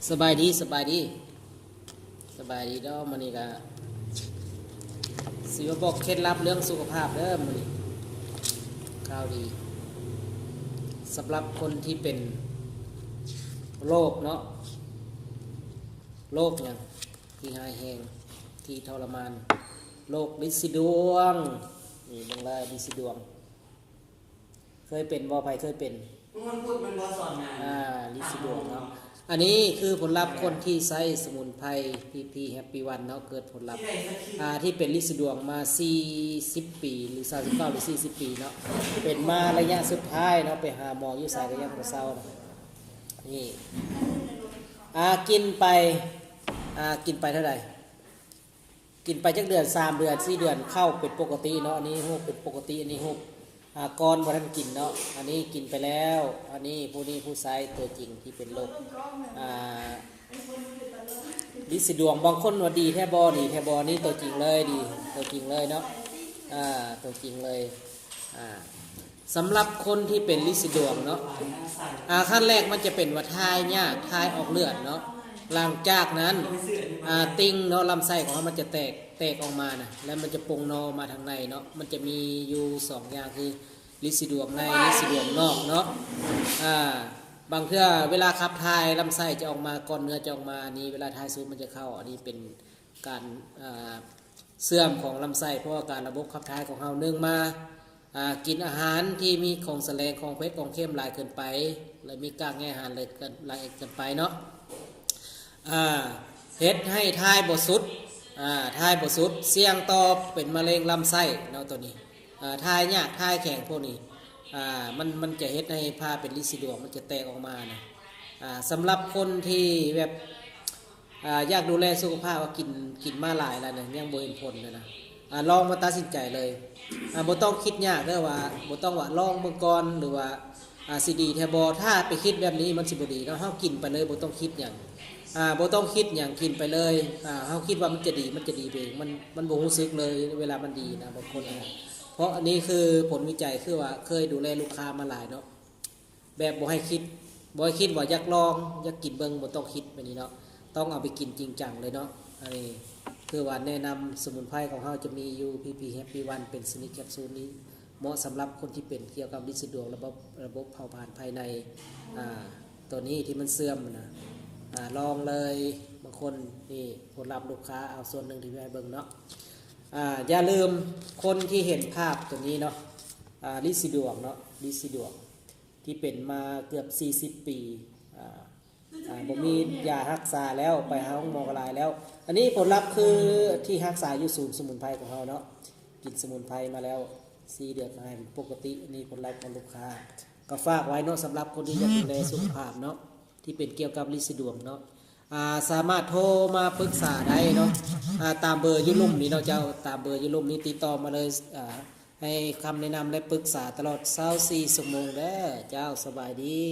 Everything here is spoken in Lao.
ສະບາຍດີ ສະບາຍດີ ສະບາຍດີເດີ. ມື້ນີ້ກະຊິມາບອກເຄັດລັບເລື່ອງສຸຂະພາບເດີມື້ນີ້. ຂ່າວດີສຳລັບຄົນທີ່ເປັນໂລກເນາະ, ໂລກຫຍັງທີ່ຮ້າຍແຮງ ທີ່ທໍລະມານ, ໂລກລິດສີດວງ. ນີ້ເບິ່ງລາຍລິດສີດວງ. ເຄີຍເປັນບໍ່? ໃຜເຄີຍເປັນ? ວັນພຸດແມ່ນບໍ່ສອນງານ? ອ່າ ລິດສີດວງເນາະ. ອັນນີ້ຄືຜົນລັບຄົນທີ່ໃຊ້ສະໝຸນໄພ ພີ ພີ Happy One ເນາະ, ເກີດຜົນລັບ ອ່າ ທີ່ເປັນລິດສີດວງມາສີ່ສິບປີ ຫຼື ສາມສິບເກົ້າ ຫຼື ສີ່ສິບປີເນາະ, ເປັນມາໄລຍະສຸດທ້າຍເນາະ, ໄປຫາໝໍຢູ່ໃສກະຍັງບໍ່ເຊົາເນາະ. ນີ້ ອ່າ ກິນໄປ ອ່າ ກິນໄປເທົ່າໃດ? ກິນໄປຈັກເດືອນ? ສາມເດືອນ ສີ່ເດືອນ ເຂົ້າເປັນປົກກະຕິເນາະ. ອັນນີ້ຮູບເປັນປົກກະຕິ, ອັນນີ້ຮູບ ອ່າ ກ່ອນບໍ່ທັນກິນເນາະ. ອັນນີ້ກິນໄປແລ້ວ, ອັນນີ້ຜູ້ນີ້ຜູ້ຊາຍຕົວຈິງທີ່ເປັນໂລກ ອ່າ ລິດສີດວງ. ບາງຄົນວ່າດີແທ້ບໍ່ ດີແທ້ບໍ່, ອັນນີ້ຕົວຈິງເລີຍ, ດີຕົວຈິງເລີຍເນາະ, ອ່າ ຕົວຈິງເລີຍ ອ່າ ສຳລັບຄົນທີ່ເປັນລິດສີດວງເນາະ ອ່າ ຂັ້ນແລກມັນຈະເປັນວ່າຖ່າຍຍາກ, ຖ່າຍອອກເລືອດເນາະ. ຫຼັງຈາກນັ້ນ ອ່າ ຕິ່ງເນາະ, ລຳໄສ້ຂອງເຮົາມັນຈະແຕກ, ແຕກອອກມານະ ແລ້ວມັນຈະປົ່ງໜໍ່ມາທາງໃນເນາະ. ມັນຈະມີຢູ່ສອງຢ່າງ ຄືລິດສີດວງໃນ, ລິດສີດວງນອກເນາະ. ອ່າ ບາງເທື່ອເວລາຂັບຖ່າຍ ລຳໄສ້ຈະອອກມາກ່ອນເນື້ອຈະອອກມາ, ອັນນີ້ເວລາທ້າຍສຸດມັນຈະເຂົ້າ. ອັນນີ້ເປັນ ການ ເອີ ເສື່ອມຂອງລຳໄສ້ ເພາະວ່າການລະບົບຂັບຖ່າຍຂອງເຮົາ ໜຶ່ງມາ ອ່າ ກິນອາຫານທີ່ມີຂອງສະແຫຼງ ຂອງເຜັດ ຂອງເຄັມຫຼາຍເກີນໄປ ແລະ ມີກາກໃຍອາຫານຫຼາຍເກີນ ຫຼາຍເກີນໄປເນາະ ອ່າ ເຮັດໃຫ້ຖ່າຍບໍ່ສຸດ ອ່າ ຖ່າຍບໍ່ສຸດ ສ່ຽງຕໍ່ເປັນມະເຮັງລຳໄສ້ເນາະ ໂຕນີ້ ອ່າ ຖ່າຍຍາກ ຖ່າຍແຂງພວກນີ້ ອ່າ ມັນ ມັນຈະເຮັດໃຫ້ຜ້າເປັນລິດສີດວງ ມັນຈະແຕກອອກມານະ ອ່າ ສຳລັບຄົນທີ່ແບບ ອ່າ ຢາກດູແລສຸຂະພາບ ວ່າກິນ ກິນມາຫຼາຍແລ້ວນະ ຍັງບໍ່ເຫັນຜົນນະ ອ່າ ລອງມາຕັດສິນໃຈເລີຍ ອ່າ ບໍ່ຕ້ອງຄິດຍາກເດີ ວ່າບໍ່ຕ້ອງວ່າລອງເບິ່ງກ່ອນ ຫຼືວ່າ ອ່າ ຊິດີແທ້ບໍ່. ຖ້າໄປຄິດແບບນີ້ມັນຊິບໍ່ດີເນາະ ເຮົາກິນໄປເລີຍ ບໍ່ຕ້ອງຄິດຫຍັງ ອ່າ ບໍ່ຕ້ອງຄິດຫຍັງ ກິນໄປເລີຍ ອ່າ ເຮົາຄິດວ່າມັນຈະດີ ມັນຈະດີໄປເອງ ມັນ ມັນບໍ່ຮູ້ສຶກເລີຍເວລາມັນດີນະ ບາງຄົນນະ. ເພາະອັນນີ້ຄືຜົນວິໄຈ ຄືວ່າເຄີຍດູແລລູກຄ້າມາຫຼາຍເນາະ ແບບບໍ່ໃຫ້ຄິດ ບໍ່ໃຫ້ຄິດວ່າຢາກລອງ ຢາກກິນເບິ່ງ ບໍ່ຕ້ອງຄິດແບບນີ້ເນາະ ຕ້ອງເອົາໄປກິນຈິງຈັງເລີຍເນາະ. ອັນນີ້ຄືວ່າແນະນຳສະໝຸນໄພຂອງເຮົາຈະມີຢູ່ ພີ ພີ Happy One ເປັນຊະນິດແຄບຊູນນີ້ ເໝາະສຳລັບຄົນທີ່ເປັນກ່ຽວກັບລິດສີດວງ ລະບົບ ລະບົບເຜົາຜານພາຍໃນ ອ່າ ໂຕນີ້ທີ່ມັນເສື່ອມນະ ອ່າ ລອງເລີຍ. ບາງຄົນນີ້ ຜົນລັບລູກຄ້າ ເອົາສ່ວນໜຶ່ງທີ່ແມ່ເບິ່ງເນາະ ອ່າ ຢ່າລືມ ຄົນທີ່ເຫັນພາບໂຕນີ້ເນາະ ອ່າ ລິດສີດວງເນາະ ລິດສີດວງ ທີ່ເປັນມາເກືອບສີ່ສິບປີ ອ່າ ອ່າ ບໍ່ມີຢາຮັກສາແລ້ວ ໄປຫາໂຮງໝໍກໍຫຼາຍແລ້ວ. ອັນນີ້ຜົນລັບຄືທີ່ຮັກສາຢູ່ສູນສະໝຸນໄພຂອງເຮົາເນາະ ກິນສະໝຸນໄພມາແລ້ວສີ່ເດືອນ ກໍຫາຍເປັນປົກກະຕິ. ອັນນີ້ຜົນລັບຂອງລູກຄ້າ ກໍຝາກໄວ້ເນາະ ສຳລັບຄົນທີ່ຢາກດູແລສຸຂະພາບເນາະ ທີ່ເປັນກ່ຽວກັບລິດສີດວງເນາະ ອ່າ ສາມາດໂທມາປຶກສາໄດ້ເນາະ ອ່າ ຕາມເບີຢູ່ລຸ່ມນີ້ເນາະເຈົ້າ ຕາມເບີຢູ່ລຸ່ມນີ້ ຕິດຕໍ່ມາເລີຍ ອ່າ ໃຫ້ຄຳແນະນຳ ແລະ ປຶກສາຕະຫຼອດຊາວສີ່ຊົ່ວໂມງເດີເຈົ້າ. ສະບາຍດີ.